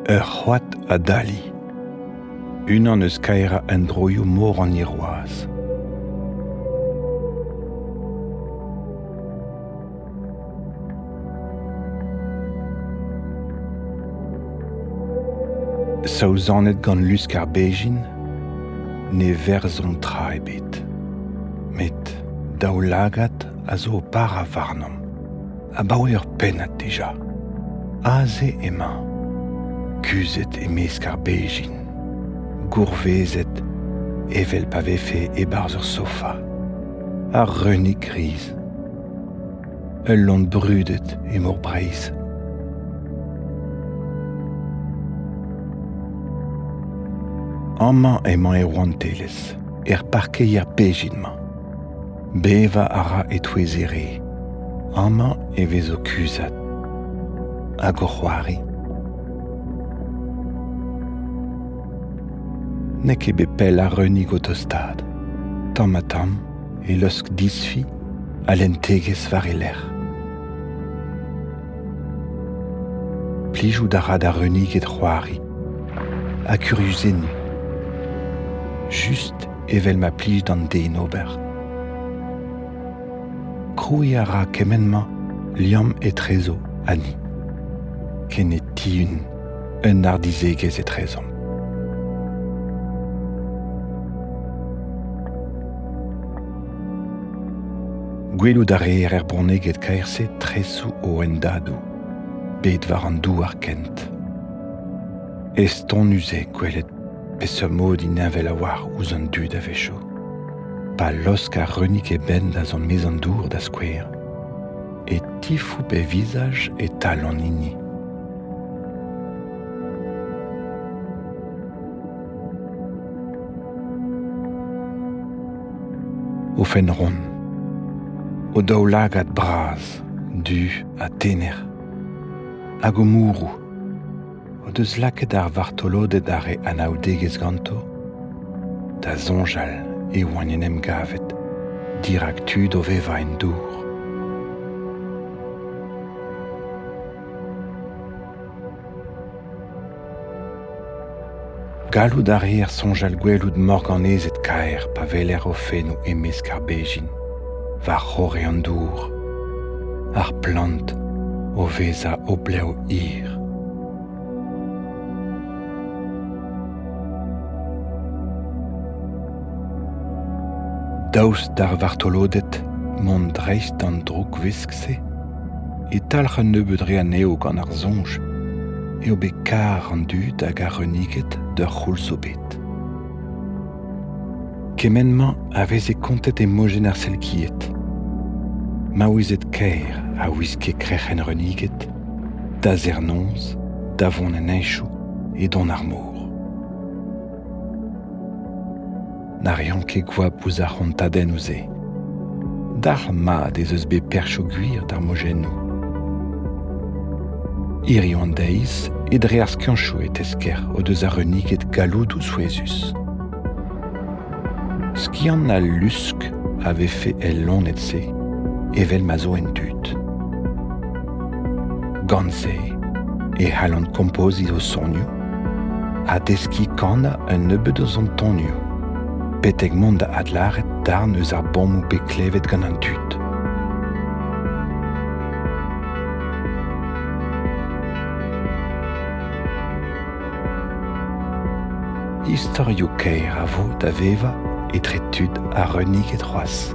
Ur c'hoad a dali, unan eus kaerañ endroioù mor an Hirwazh. Saouzanet gant lusk ar bezhin, ne verzhomp tra ebet. Met daoulagad a zo o parañ warnomp. Abaoe ur pennad dija. Aze emañ, kuzhet e-mesk ar bezhin, gourvezet evel pa vefe e-barzh ur sofa, ar reunig griz. Ul loen brudet e Mor Breizh. Amañ emañ e rouantelezh, er parkeier bezhin-mañ. Bevañ a ra e-touez e re. Amañ e vez o kuzhat hag o c'hoari. N'eo ket bet pell ar reunig o tostaat. Tamm-ha-tamm e laosk disfi ha lentegezh war e lerc'h. Plijout a ra d'ar reuniged c'hoari ha kuriuzenniñ, just evel ma plij d'an den ober. Krouiñ a ra kement-mañ liamm etrezo ha ni, ken e tihun un hardizhegezh etrezomp. Gwelout a reer er bronneged kaer-se tresoù o hendadoù, bet war an douar kent. Estonus eo gwelet peseurt mod int heñvel a-walc'h ouzh an dud a-wechoù. Pa laosk ar reunig e benn da zont maez an dour, da skouer, e tifoup e vizaj e-tal an hini. O fenn ront, o daoulagad bras, du ha tener, hag o mourroù o deus lakaet ar vartoloded ar re anaoudegezh ganto da soñjal e oant en em gavet dirak tud o vevañ en dour. Gallout a reer soñjal gwelout morganezed kaer pa weler o fennoù e-mesk ar bezhin, war-c'horre an dour, ar plant o vezañ o blev hir. Daoust d'ar vartoloded mont dreist d'an droukvesk-se e talc'h un nebeud re anezho gant ar soñj eo bet kar an dud hag ar reuniged d'ur c'houlz zo bet. Kement-mañ a veze kontet e mojenn ar Selkied. Maouezed kaer a wiske krec'henn reuniged da serr-noz da vont en heñchoù e don ar mor. Na reont ket goap ouzh ar c'hontadennoù-se. Dalc'hmat ez eus bet perzhioù gwir d'ar mojennoù. Hiziv an deiz, e dre ar skianchoù e tesker o deus ar reuniged galloudoù souezhus. Skiant al lusk a vefe el loened-se evel ma zo en dud. Gant se e c'hallont kompoziñ o sonioù ha deskiñ kanañ un nebeud eus an tonioù, betek mont da adlâret darn eus ar bommoù bet klevet gant an dud. Istorioù kaer a vo da vevañ etre tud ar reuniged c'hoazh.